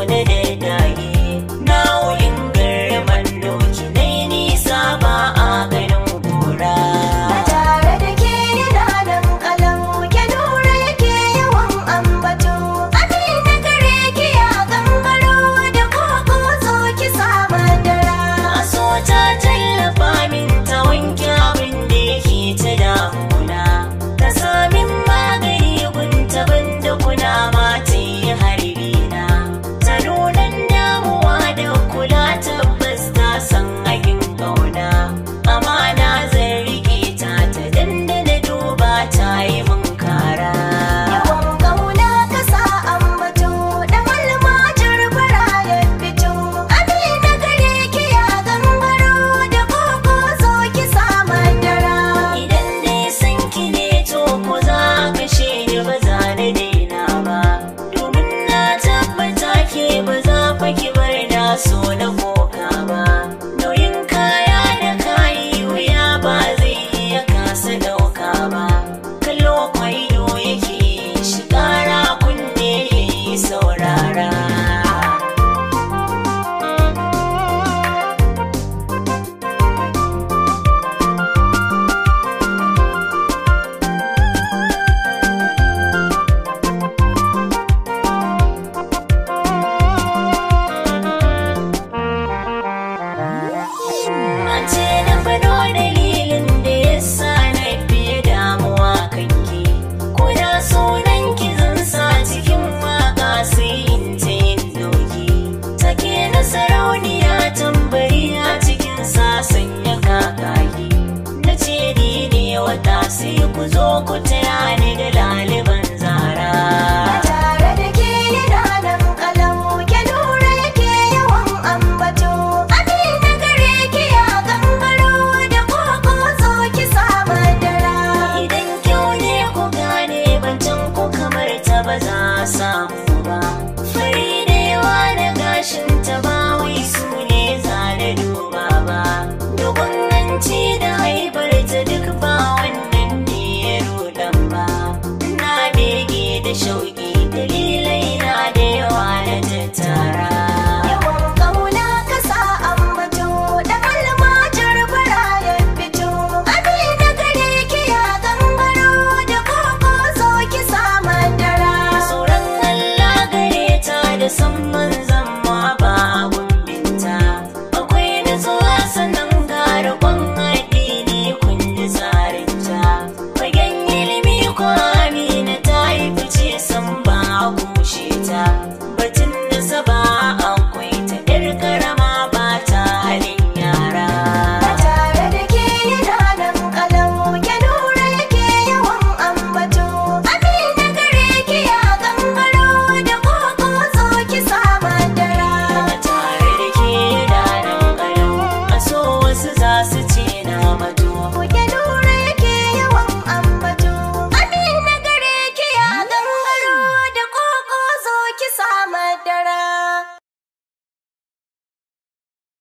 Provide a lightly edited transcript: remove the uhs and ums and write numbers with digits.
na daddage. Nauyin garman doki nai nisa ba a ganin gora. A tare da ke yana nan kalau, ke nura yake yawan ambato. Amina gare ki ya gangaro, da koko zo ki sa madara. A so ta tallafa min ta wanke abin da yake ta damuna. Ta samin magani gunta banda kuna ma ta yi harbi na. Ta nunan damuwa da kula tabbas ta san hakin ƙauna. Amana zan riƙe ta ta dandana duba ta yi mun kara. Yawan kauna ka sa ambato, da malmajir fara ya fito. Amina gare ki ya gangaro, da koko zo ki sa madara. Idan dai san ki ne to ko za a kashe ni ba za na daina ba. Domin na tabbata ke ba za fa ki bar na so na koka ba. Nauyin kaya da kayi wuya ba zai iya kasa ɗauka ba. Kallo kwaido yake shi ƙara kunne yayi saurara. An ce na faɗo dalilin da ya sa na fiye damuwa kanki. Ko da sunan ki zan sa cikin waƙa sai in ta yin doki. Take na sarauniya tambari a cikin sa sanya kakaki. Na ce ni ne wata sai ku zo ku taya